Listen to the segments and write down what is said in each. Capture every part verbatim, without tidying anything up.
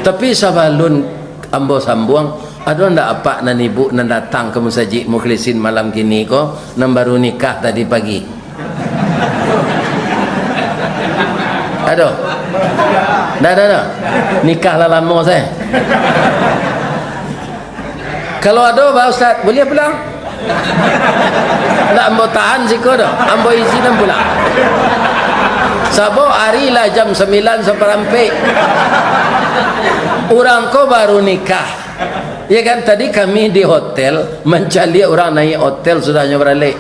Tapi sabalun ambo sambuang, ado ndak apak nan ibu nan datang ka musajik Mukhlisin malam kini ko, nan baru nikah tadi pagi? Ado? Ndak ado, ado? Nikah lah lamo sae. Kalau ado, Pak Ustaz, buliah pulang? Ndak ambo tahan siko doh, ambo izinan pulang. Sabab ari lah jam sambilan saparampek. Urang ko baru nikah. Ya kan, tadi kami di hotel, mancaliak urang naiak hotel sudahnyo baralek.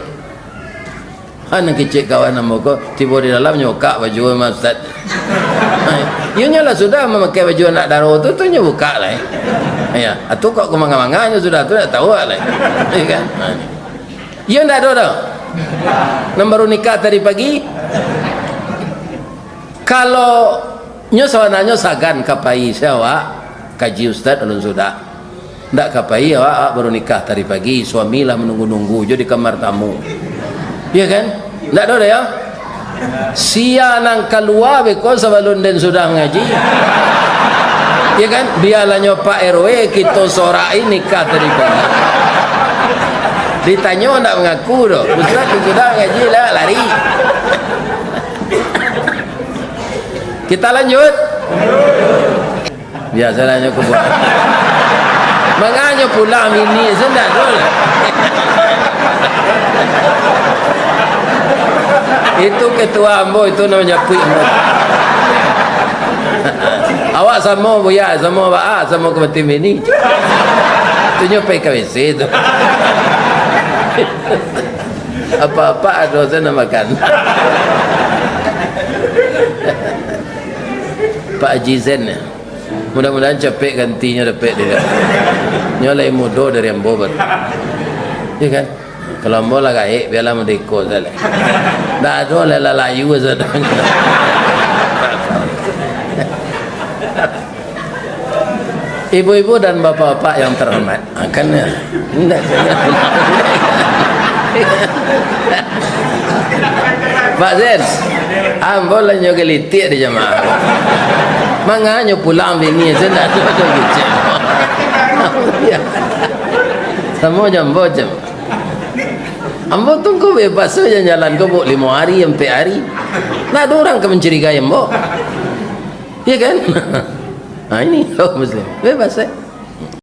Ha, nan kecek kawan ambo ko, tibo di dalam, nyo bukak baju mah, Ustaz. Iyo nyo lah sudah mamakai baju anak daro tu, tu nyo bukak lai. Ya, atu kok ka manga-manga nyo sudah tu, ndak tahu lai. Ya kan? Ha. Iyo ndak ado doh. Nan baru nikah tadi pagi. Kalau nyo sabananyo sagan ka pai se awak, kaji Ustaz alun sudah. Ndak ka pai awak, awak baru nikah tadi pagi, suami lah manunggu-nunggu jo di kamar tamu. Iya kan? Ndak ado doh, ya? Sia nan kalua beko sabalun den sudah mangaji. Iya kan? Bialah nyo Pak R W, kito sorak-i nikah tadi pagi. Ditanyo ndak mangaku doh. Ustaz sudah mangaji lah, lari. Kita lanjut. Biasalah nyo kubuat. Manganyo pulang bini, sendak tu lah. Itu ketua ambo, itu namo japuik ambo. Awak samo, Buya, samo baa, samo ka mati bini. Tu nyo pai ka W C tu. Apa-apa ado se nak makan. Pak Haji Zen, mudah-mudahan capek gantinyo dapek dek inyo. Nyo lai mudo dari ambo baru. Iya kan? Kalau ambo lah gaek, bialah merdeka sajo. Ndak ado lah, lah layu sajo. Ibu-ibu dan bapak-bapak yang terhormat, ah, kan, ya. Indak. Pak Zen, ambo lah nyo gelitik di jamaah. Manganyo pulang bini, Zen, ndak ado, ado kecek. Samo jo ambo, cem. Ambo tu ko bebas sajo jalan ko, buek limo hari, ampek hari. Ndak ado urang ka mancurigai ambo. Iya kan? Ha, ini kaum muslim. Bebas, eh.